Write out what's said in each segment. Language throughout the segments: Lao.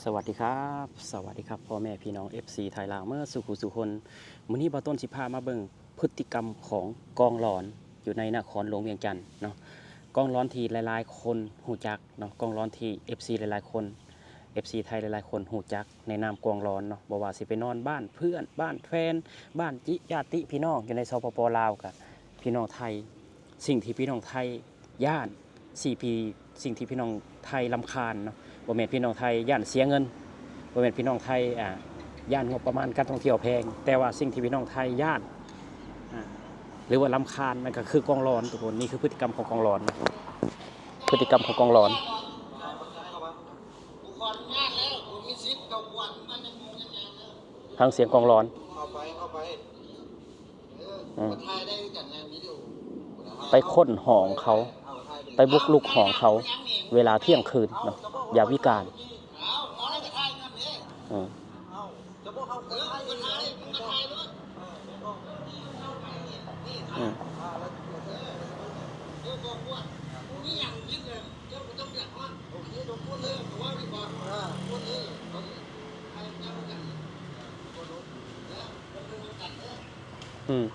ສະຫວັດດີຄັບ ສະຫວັດດີຄັບ ພໍ່ແມ່ພີ່ນ້ອງ ເອັຟຊີ ໄທລາວ ເໝິດສູ່ຜູ້ສູ່ຄົນ. ມື້ນີ້ບ່າວຕົ້ນຊິພາມາເບິ່ງພຶດຕິກຳຂອງກອງຫຼອນຢູ່ໃນນະຄອນຫຼວງວຽງຈັນເນາະ. ກອງຫຼອນທີ່ຫຼາຍໆຄົນຮູ້ຈັກເນາະ, ກອງຫຼອນທີ່ ເອັຟຊີ ຫຼາຍໆຄົນ ເອັຟຊີ ໄທຫຼາຍໆຄົນຮູ້ຈັກໃນນາມກອງຫຼອນເນາະ. ບໍ່ວ່າຊິໄປນອນບ້ານເພື່ອນ, ບ້ານແຟນ, ບ້ານຈິ ຍາດຕິພີ່ນ້ອງຢູ່ໃນ ສປປ ລາວ ກະພີ່ນ້ອງໄທ, ສິ່ງທີ່ພີ່ນ້ອງໄທ ຢ້ານ ສີ່ປີ ສິ່ງທີ່ພີ່ນ້ອງໄທລຳຄານເນາະ, ບໍ່ແມ່ນພີ່ນ້ອງໄທຢ້ານເສຍເງິນ, ບໍ່ແມ່ນພີ່ນ້ອງໄທ ອ່າ ຢ້ານງົບປະມານການທ່ອງທ່ຽວແພງ, ແຕ່ວ່າສິ່ງທີ່ພີ່ນ້ອງໄທຢ້ານ ອ່າ ຫຼືວ່າລຳຄານ ນັ້ນກໍຄືກອງຫຼອນ ທຸກຄົນ. ນີ້ຄືພຶດຕິກຳຂອງກອງຫຼອນເນາະ, ພຶດຕິກຳຂອງກອງຫຼອນ. ຟັງສຽງກອງຫຼອນ. ອືມ ໄປຄົ້ນຫ້ອງເຂົາ, ໄປບຸກລຸກຫ້ອງເຂົາ ເວລາທ່ຽງຄືນເນາະ, ຍາມວິການ. ອືມ ອືມ ອືມ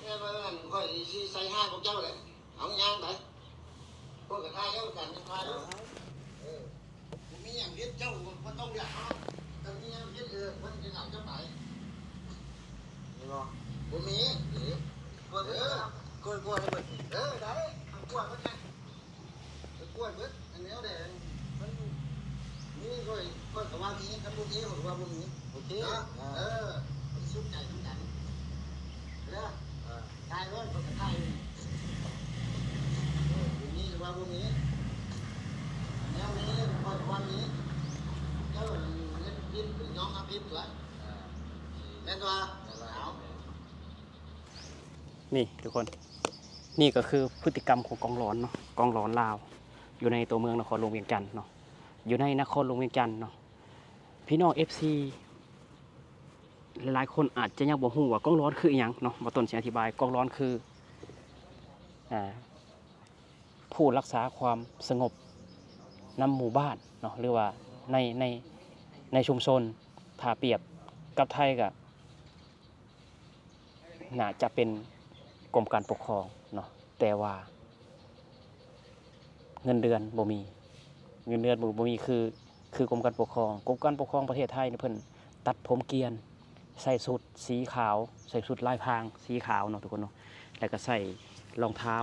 ແມ່ນວ່າອັນຂ້ອຍຊິໃສ່ຮ້າຍພວກເຈົ້າແຫຼະ. ເອົາຍ່າງໄປ ພວກກະຖ່າຍເອົາກັນ ຖ່າຍເອົາ. ເອີ ບໍ່ມີຫຍັງເຮັດ ເຈົ້າບໍ່ຕ້ອງຢາກເຮົາ. ຄັນມີຫຍັງເຮັດ ເອີ ເພິ່ນຈະເອົາເຈົ້າໄປ. ມີບໍ່? ບໍ່ມີ. ເອີ ເອີ ກວດ ກວດໃຫ້ເບິ່ງ. ເອີ ໄດ້ ເອົາກວດເບິ່ງ. ໄປກວດເບິດ ອັນແນວໃດ ມັນມີ ຂ້ອຍ ຂ້ອຍກໍວ່າມີ, ຄັນບໍ່ມີ ຂ້ອຍກໍວ່າບໍ່ມີ. ໂອເຄ ເນາະ. ເອີ ເອີ ມັນສຸກໃຈນຳກັນເດີ. ເອີ ຖ່າຍເບິ່ງ ຂ້ອຍກໍຖ່າຍຢູ່. ເອີ ບໍ່ມີກໍວ່າບໍ່ມີ, ອັນແນວມີ ຂ້ອຍກໍວ່າມີ. ເຈົ້າເຮັດຜິດ ຍອມຮັບຜິດຕົວະ. ເອີ ແມ່ນຕົວະ. ເອົາ ນີ້ທຸກຄົນ ນີ້ກໍຄືພຶດຕິກຳຂອງກອງຫຼອນເນາະ, ກອງຫຼອນລາວ ຢູ່ໃນຕົວເມືອງນະຄອນຫຼວງວຽງຈັນເນາະ, ຢູ່ໃນນະຄອນຫຼວງວຽງຈັນເນາະ. ພີ່ນ້ອງ ເອັຟຊີ ຫຼາຍໆຄົນອາດຈະຍັງບໍ່ຮູ້ວ່າກອງຫຼອນຄືອີ່ຫຍັງເນາະ. ບ່າວຕົ້ນຊິອະທິບາຍ, ກອງຫຼອນຄື ອ່າ ຜູ້ລັກສາຄວາມສະຫງົບນຳໝູ່ບ້ານເນາະ ຫຼືວ່າໃນ ໃນ ໃນຊຸມຊົນ. ຖ້າປຽບກັບໄທກໍ ໜ້າຈະເປັນກົມການປົກຄອງເນາະ, ແຕ່ວ່າເງິນເດືອນບໍ່ມີ, ເງິນເດືອນບໍ່ ບໍ່ມີຄື ຄືກົມການປົກຄອງ. ກົມການປົກຄອງປະເທດໄທນີ້ ເພິ່ນຕັດຜົມກຽນ, ໃສ່ຊຸດສີຂາວ, ໃສ່ຊຸດລາຍພາງສີຂາວເນາະ ທຸກຄົນເນາະ, ແລ້ວກໍໃສ່ລອງເທົ້າ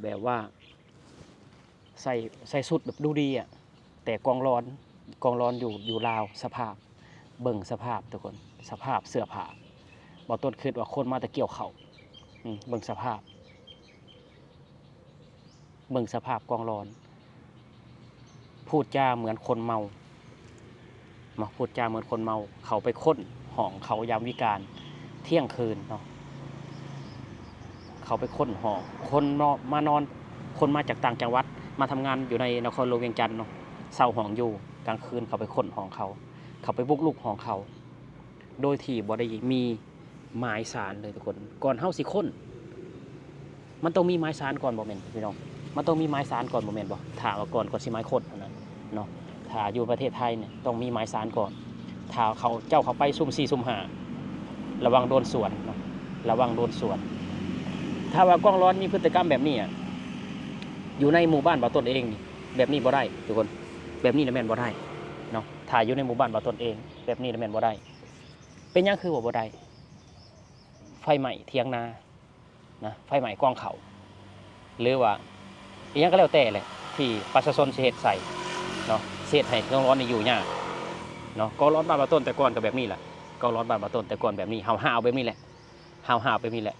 ແບບວ່າ ໃສ່ ໃສ່ຊຸດແບບດູດີອະ. ແຕ່ກອງຫຼອນ ກອງຫຼອນຢູ່ ຢູ່ລາວ ສະພາບ ເບິ່ງສະພາບທຸກຄົນ, ສະພາບເສື້ອຜ້າ ບ່າວຕົ້ນຄິດວ່າຄົນມາແຕ່ກ່ຽວເຂົ້າ. ອືມ ເບິ່ງສະພາບ ເບິ່ງສະພາບກອງຫຼອນ, ພູດຈາເໝືອນຄົນເມົາ. ມາພູດຈາເໝືອນຄົນເມົາ. ເຂົ້າໄປຄົ້ນຫ້ອງເຂົາຍາມວິການທ່ຽງຄືນເນາະ, ເຂົ້າໄປຄົ້ນຫ້ອງ. ຄົນເນາະ ມານອນ, ຄົນມາຈາກຕ່າງຈັງຫວັດ ມາທຳງານຢູ່ໃນນະຄອນຫຼວງວຽງຈັນເນາະ, ເຊົ່າຫ້ອງຢູ່, ກາງຄືນເຂົ້າໄປຄົ້ນຫ້ອງເຂົາ, ເຂົ້າໄປບຸກລຸກຫ້ອງເຂົາ ໂດຍທີ່ບໍ່ໄດ້ມີ ໝາຍສານເລີຍທຸກຄົນ. ກ່ອນເຮົາຊິຄົ້ນ ມັນຕ້ອງມີໝາຍສານກ່ອນບໍ່ແມ່ນ ພີ່ນ້ອງ? ມັນຕ້ອງມີໝາຍສານກ່ອນບໍ່ແມ່ນບໍ່? ຖ້າວ່າກ່ອນ ກ່ອນຊິໝາຍຄົ້ນຫັ້ນນະເນາະ, ຖ້າຢູ່ປະເທດໄທນີ້ຕ້ອງມີໝາຍສານກ່ອນ. ຖ້າເຂົາ ເຈົ້າເຂົ້າໄປຊຸ່ມສີ່ຊຸ່ມຫ້າ ລະວັງໂດນສວນເນາະ, ລະວັງໂດນສວນ. ຖ້າວ່າກອງຫຼອນມີພຶດຕິກຳແບບນີ້ອະ ຢູ່ໃນໝູ່ບ້ານບ່າວຕົ້ນເອງນີ້ ແບບນີ້ບໍ່ໄດ້ທຸກຄົນ, ແບບນີ້ນະແມ່ນບໍ່ໄດ້ເນາະ. ຖ້າຢູ່ໃນໝູ່ບ້ານບ່າວຕົ້ນເອງ ແບບນີ້ນະແມ່ນບໍ່ໄດ້. ເປັນຫຍັງຄືວ່າບໍ່ໄດ້? ໄຟໄໝ້ຖຽງນານະ, ໄຟໄໝ້ກອງເຂົ້າ ຫຼືວ່າອີ່ຫຍັງກໍແລ້ວແຕ່ແຫຼະ ທີ່ປະຊາຊົນຊິເຮັດໃສ່ເນາະ, ຊິເຮັດໃຫ້ກອງຫຼອນນີ້ຢູ່ຍາກເນາະ. ກອງຫຼອນບ້ານບ່າວຕົ້ນແຕ່ກ່ອນກໍແບບນີ້ແຫຼະ, ກອງຫຼອນບ້ານບ່າວຕົ້ນແຕ່ກ່ອນແບບນີ້, ຫ້າວໆແບບນີ້ແຫຼະ, ຫ້າວໆແບບນີ້ແຫຼະ.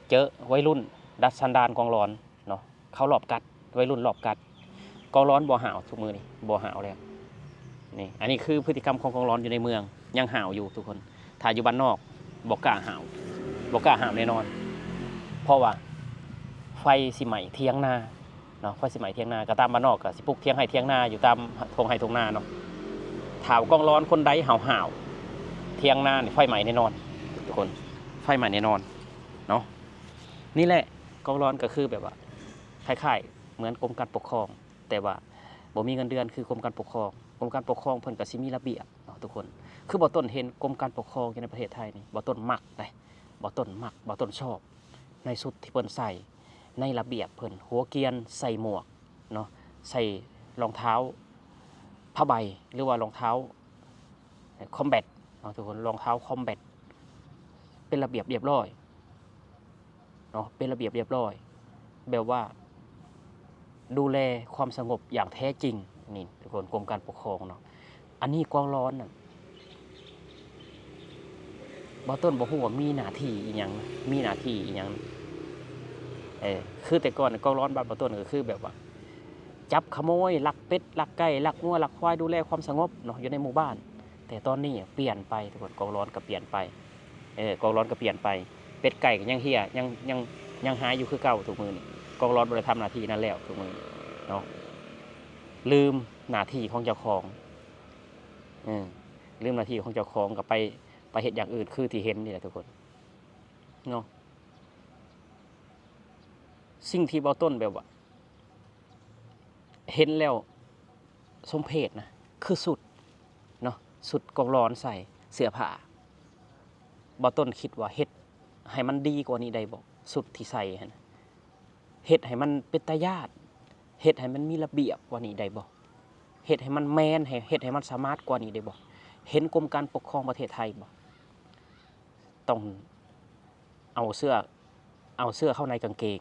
ເຈີໄວລຸ້ນດັດສັນດານກອງຫຼອນ ເນາະ, ເຂົາລອບກັດ, ໄວລຸ້ນລອບກັດ, ກອງຫຼອນບໍ່ຫ້າວທຸກມື້ນີ້, ບໍ່ຫ້າວແລ້ວ. ນີ້ ອັນນີ້ຄືພຶດຕິກຳຂອງກອງຫຼອນຢູ່ໃນເມືອງ, ຍັງຫ້າວຢູ່ທຸກຄົນ. ຖ້າຢູ່ບ້ານນອກບໍ່ກ້າຫ້າວ, ບໍ່ກ້າຫ້າວແນ່ນອນ, ເພາະວ່າໄຟຊິໄໝ້ຖຽງນາເນາະ, ໄຟຊິໄໝ້ຖຽງນາ. ກໍຕາມບ້ານນອກກໍຊິປຸກຖຽງໄຮ່ຖຽງນາຢູ່ຕາມທົ່ງໄຮ່ທົ່ງນາເນາະ. ຖ້າວ່າກອງຫຼອນຄົນໃດຫ້າວ ຖຽງນານີ້ໄຟໄໝ້ແນ່ນອນ ທຸກຄົນ ໄຟໄໝ້ແນ່ນອນເນາະ. ນີ້ແຫຼະ ກອງຫຼອນກໍຄືແບບວ່າ ຄ້າຍໆ ເໝືອນກົມການປົກຄອງ ແຕ່ວ່າບໍ່ມີເງິນເດືອນຄືກົມການປົກຄອງ. ກົມການປົກຄອງເພິ່ນກໍຊິມີລະບຽບເນາະ ທຸກຄົນ. ຄືບ່າວຕົ້ນເຫັນກົມການປົກຄອງຢູ່ໃນປະເທດໄທນີ້ ບ່າວຕົ້ນມັກເດ້ ບ່າວຕົ້ນມັກ ບ່າວຕົ້ນຊອບ ໃນຊຸດທີ່ເພິ່ນໃສ່ ໃນລະບຽບເພິ່ນ ຫົວກຽນ ໃສ່ໝວກເນາະ ໃສ່ລອງເທົ້າຜ້າໃບ ຫຼືວ່າລອງເທົ້າ combat ເນາະ ທຸກຄົນ ລອງເທົ້າ combat ເປັນລະບຽບລຽບຮ້ອຍເນາະ ເປັນລະບຽບລຽບຮ້ອຍ ແບບວ່າ ດູແລຄວາມສະຫງົບຢ່າງແທ້ຈິງ. ນີ້ ທຸກຄົນ ກົມການປົກຄອງເນາະ. ອັນນີ້ກອງຫຼອນນັ້ນ ບ່າວຕົ້ນບໍ່ຮູ້ວ່າມີໜ້າທີ່ອີ່ຫຍັງ ມີໜ້າທີ່ອີ່ຫຍັງ. ເອີ ຄືແຕ່ກ່ອນກອງຫຼອນບ້ານບ່າວຕົ້ນກໍຄືແບບວ່າ ຈັບຂະໂມຍ ລັກເປັດ ລັກໄກ່ ລັກງົວ ລັກຄວາຍ ດູແລຄວາມສະຫງົບເນາະ ຢູ່ໃນໝູ່ບ້ານ. ແຕ່ຕອນນີ້ປ່ຽນໄປ ທຸກຄົນ ກອງຫຼອນກໍປ່ຽນໄປ ເອີ ກອງຫຼອນກໍປ່ຽນໄປ. ເປັດໄກ່ກໍຍັງເຫ້ຍ ຍັງ ຍັງ ຍັງຫາຍຢູ່ຄືເກົ່າທຸກມື້ນີ້. ກອງຫຼອນບໍ່ໄດ້ທຳໜ້າທີ່ນັ້ນແລ້ວທຸກມື້ນີ້ເນາະ. ລືມໜ້າທີ່ຂອງເຈົ້າຂອງ ເອີ ລືມໜ້າທີ່ຂອງເຈົ້າຂອງ ກໍໄປ ໄປເຮັດຢ່າງອື່ນ ຄືທີ່ເຫັນນີ້ແຫຼະທຸກຄົນເນາະ. ສິ່ງທີ່ບ່າວຕົ້ນແບບວ່າ ເຫັນແລ້ວສົມເພດນະ ຄືຊຸດເນາະ ຊຸດກອງຫຼອນໃສ່ ເສື້ອຜ້າ. ບ່າວຕົ້ນຄິດວ່າເຮັດໃຫ້ມັນດີກວ່ານີ້ໄດ້ບໍ່? ຊຸດທີ່ໃສ່ຫັ້ນນະ ເຮັດໃຫ້ມັນເປັນຕາຢ້ານ ເຮັດໃຫ້ມັນມີລະບຽບກວ່ານີ້ໄດ້ບໍ່? ເຮັດໃຫ້ມັນແມນ ໃຫ້ ເຮັດໃຫ້ມັນສະມາດກວ່ານີ້ໄດ້ບໍ່? ເຫັນກົມການປົກຄອງປະເທດໄທບໍ່? ຕ້ອງເອົາເສື້ອ ເອົາເສື້ອເຂົ້າໃນກາງເກງ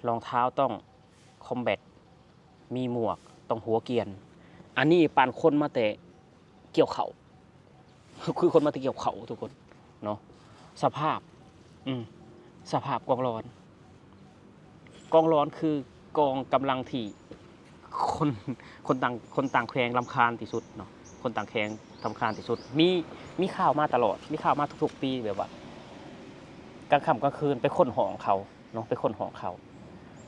ລອງເທົ້າຕ້ອງ combat ມີໝວກ ຕ້ອງຫົວກຽນ. ອັນນີ້ປານຄົນມາແຕ່ກ່ຽວເຂົ້າ ຄືຄົນມາແຕ່ກ່ຽວເຂົ້າທຸກຄົນເນາະ. ສະພາບ ອືມ ສະພາບກອງຫຼອນ ກອງຫຼອນຄືກອງກຳລັງທີ່ຄົນ ຄົນຕ່າງ ຄົນຕ່າງແຂວງລຳຄານທີ່ສຸດເນາະ ຄົນຕ່າງແຂວງລຳຄານທີ່ສຸດ. ມີ ມີຂ່າວມາຕະຫຼອດ ມີຂ່າວມາທຸກໆປີ ແບບວ່າກາງຄ່ຳກາງຄືນໄປຄົ້ນຫ້ອງເຂົາເນາະ ໄປຄົ້ນຫ້ອງເຂົາ.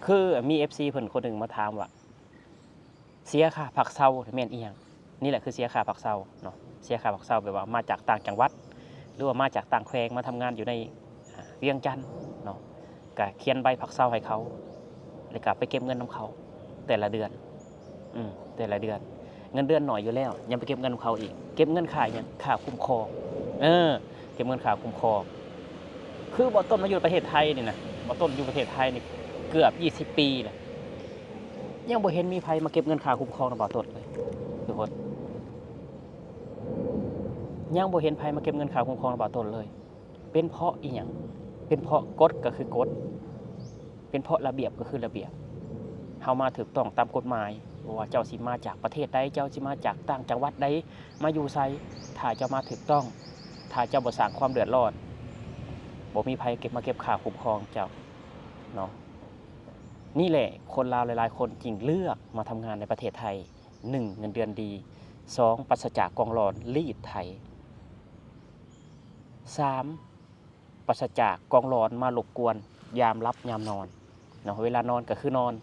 ຄືມີເອັຟຊີເພິ່ນຄົນໜຶ່ງມາຖາມວ່າ ເສຍຄ່າພັກເຊົາແມ່ນອີ່ຫຍັງ? ນີ້ແຫຼະຄືເສຍຄ່າພັກເຊົາເນາະ ເສຍຄ່າພັກເຊົາ ແບບວ່າມາຈາກຕ່າງຈັງຫວັດ ຫຼືວ່າມາຈາກຕ່າງແຂວງ ມາທຳງານຢູ່ໃນ ອາ ວຽງຈັນເນາະ ກະຂຽນໃບພັກເຊົາໃຫ້ເຂົາ ແລ້ວກະໄປເກັບເງິນນຳເຂົາແຕ່ລະເດືອນ ອືມ ແຕ່ລະເດືອນ ເງິນເດືອນໜ້ອຍຢູ່ແລ້ວ ຍັງໄປເກັບເງິນນຳເຂົາອີກ. ເກັບເງິນຄ່າຫຍັງ? ຄ່າຄຸ້ມຄອງ ເອີ ເກັບເງິນຄ່າຄຸ້ມຄອງ. ຄືບ່າວຕົ້ນມາຢູ່ປະເທດໄທນີ້ນະ ບ່າວຕົ້ນຢູ່ປະເທດໄທນີ້ເກືອບຊາວປີແລ້ວ ຍັງບໍ່ເຫັນມີໃຜມາເກັບເງິນຄ່າຄຸ້ມຄອງນຳບ່າວຕົ້ນເລີຍ ທຸກຄົນ. ຍັງບໍ່ເຫັນໃຜມາເກັບເງິນຄ່າຄຸ້ມຄອງນຳບ່າວຕົ້ນເລີຍ. ເປັນເພາະອີ່ຫຍັງ? ເປັນເພາະກົດກໍຄືກົດ ເປັນເພາະລະບຽບກໍຄືລະບຽບ. ເຮົາມາຖືກຕ້ອງຕາມກົດໝາຍ ບໍ່ວ່າເຈົ້າຊິມາຈາກປະເທດໃດ, ເຈົ້າຊິມາຈາກຕ່າງຈັງຫວັດໃດ, ມາຢູ່ໃສ, ຖ້າເຈົ້າມາຖືກຕ້ອງ, ຖ້າເຈົ້າບໍ່ສ້າງຄວາມເດືອດຮ້ອນ, ບໍ່ມີໃຜເກັບ ມາເກັບຄ່າຄຸ້ມຄອງເຈົ້າເນາະ. ນີ້ແຫຼະ ຄົນລາວຫຼາຍໆຄົນຈຶ່ງເລືອກມາທຳງານໃນປະເທດໄທ. ໜຶ່ງ ເງິນເດືອນດີ, ສອງ ປາສະຈາກກອງຫຼອນລີດໄຖ, ສາມ ປາສະຈາກກອງຫຼອນມາລົບກວນຍາມຫຼັບຍາມນອນເນາະ, ເວລານອນກໍຄືນອນ,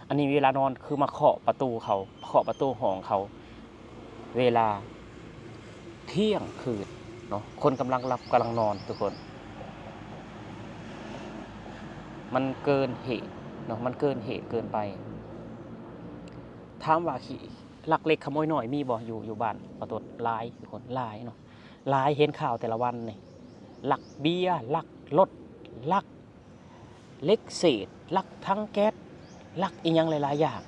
ອັນນີ້ເວລານອນຄືມາເຄາະປະຕູເຂົາ, ເຄາະປະຕູຫ້ອງເຂົາ ເວລາທ່ຽງຄືນເນາະ, ຄົນກຳລັງຫຼັບກຳລັງນອນທຸກຄົນ, ມັນເກີນເຫດເນາະ, ມັນເກີນເຫດເກີນໄປ. ຖາມວ່າຂີ້ລັກເລັກຂະໂມຍນ້ອຍມີບໍ່? ຢູ່ ຢູ່ບ້ານປະຕົດຫຼາຍທຸກຄົນ, ຫຼາຍເນາະ, ຫຼາຍ, ເຫັນຂ່າວແຕ່ລະວັນນີ້ ລັກເບຍ, ລັກລົດ, ລັກເຫຼັກເສດ, ລັກຖັງແກັດ, ລັກອີ່ຫຍັງຫຼາຍໆຢ່າງ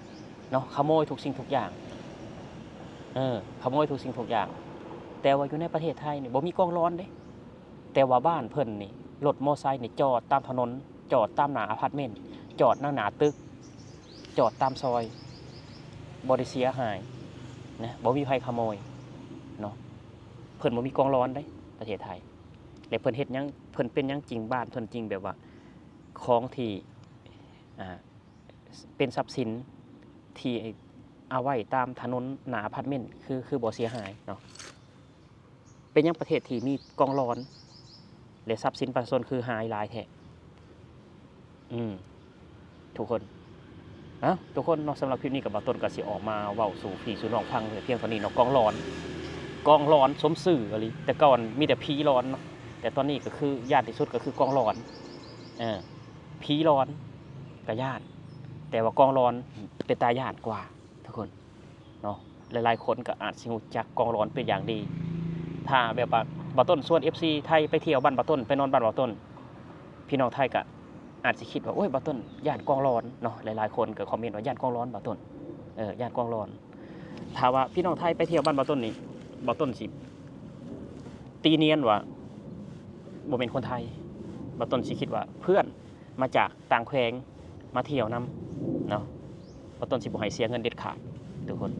ເນາະ, ຂະໂມຍທຸກສິ່ງທຸກຢ່າງ, ເອີ ຂະໂມຍທຸກສິ່ງທຸກຢ່າງ. ແຕ່ວ່າຢູ່ໃນປະເທດໄທນີ້ບໍ່ມີກອງຫຼອນເດ້, ແຕ່ວ່າບ້ານເພິ່ນນີ້ ລົດມໍໄຊນີ້ຈອດຕາມຖະໜົນ, ຈອດຕາມໜ້າອາພາດເມັນ, ຈອດນຳໜ້າຕຶກ, ຈອດຕາມຊອຍ, ບໍ່ໄດ້ເສຍຫາຍນະ, ບໍ່ມີໃຜຂະໂມຍເນາະ. ເພິ່ນບໍ່ມີກອງຫຼອນເດ້ ປະເທດໄທ. ແລະເພິ່ນເຮັດຫຍັງ, ເພິ່ນເປັນຫຍັງຈຶ່ງ ບ້ານເພິ່ນຈຶ່ງແບບວ່າ ຂອງທີ່ ອ່າ ເປັນຊັບສິນທີ່ເອົາໄວ້ຕາມຖະໜົນໜ້າອາພາດເມັນ ຄື ຄືບໍ່ເສຍຫາຍເນາະ? ເປັນຫຍັງປະເທດທີ່ມີກອງຫຼອນ ແລະ ຊັບສິນປະຊາຊົນຄືຫາຍຫຼາຍແທ້? ອືມ ທຸກຄົນ ເອົ້າ ທຸກຄົນເນາະ, ສຳລັບຄລິບນີ້ກໍ ບ່າວຕົ້ນກໍຊິອອກມາເວົ້າສູ່ພີ່ສູ່ນ້ອງຟັງພຽງເທົ່ານີ້ເນາະ. ກອງຫຼອນ ກອງຫຼອນສົມຊື່ອີ່ຫຼີ. ແຕ່ກ່ອນມີແຕ່ຜີຫຼອນເນາະ ແຕ່ຕອນນີ້ກໍຄືຢ້ານທີ່ສຸດກໍຄືກອງຫຼອນ. ເອີ ຜີຫຼອນກໍຢ້ານ ແຕ່ວ່າກອງຫຼອນເປັນຕາຢ້ານກວ່າ ທຸກຄົນເນາະ. ຫຼາຍໆຄົນກໍອາດຊິຮູ້ຈັກກອງຫຼອນເປັນຢ່າງດີ. ຖ້າແບບວ່າບ່າວຕົ້ນຊວນເອັຟຊີໄທໄປທ່ຽວບ້ານບ່າວຕົ້ນ ໄປນອນບ້ານບ່າວຕົ້ນ ພີ່ນ້ອງໄທກໍອາດຊິຄິດວ່າ ໂອ້ຍ ບ່າວຕົ້ນຢ້ານກອງຫຼອນເນາະ. ຫຼາຍໆຄົນກໍຄອມເມັນວ່າ ຢ້ານກອງຫຼອນບ່າວຕົ້ນ ເອີ ຢ້ານກອງຫຼອນ. ຖ້າວ່າພີ່ນ້ອງໄທໄປທ່ຽວບ້ານບ່າວຕົ້ນນີ້ ບ່າວຕົ້ນຊິຕີນຽນວ່າບໍ່ແມ່ນຄົນໄທ. ບ່າວຕົ້ນຊິຄິດວ່າເພື່ອນມາຈາກຕ່າງແຂວງມາທ່ຽວນຳເນາະ. ບ່າວຕົ້ນຊິບໍ່ໃຫ້ເສຍເງິນເດັດຂາດ ທຸກຄົນ.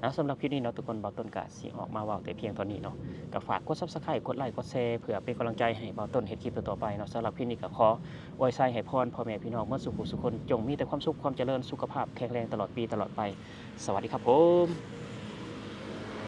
ເອົາ ສຳລັບຄລິບນີ້ເນາະ ທຸກຄົນ ບ່າວຕົ້ນກະຊິອອກມາເວົ້າແຕ່ພຽງເທົ່ານີ້ເນາະ. ກໍຝາກກົດ Subscribe ກົດໄລ ກົດແຊ ເພື່ອເປັນກຳລັງໃຈໃຫ້ບ່າວຕົ້ນເຮັດຄລິບຕໍ່ໆໄປເນາະ. ສຳລັບຄລິບນີ້ກໍຂໍອວຍໄຊໃຫ້ພອນພໍ່ແມ່ພີ່ນ້ອງໝົດສູ່ຜູ້ສູ່ຄົນ ຈົ່ງມີແຕ່ຄວາມສຸກຄວາມຈະເລີນ ສຸຂະພາບແຂງແຮງຕະຫຼອດປີຕະຫຼອດໄປ. ສະຫວັດດີຄັບຜົມ.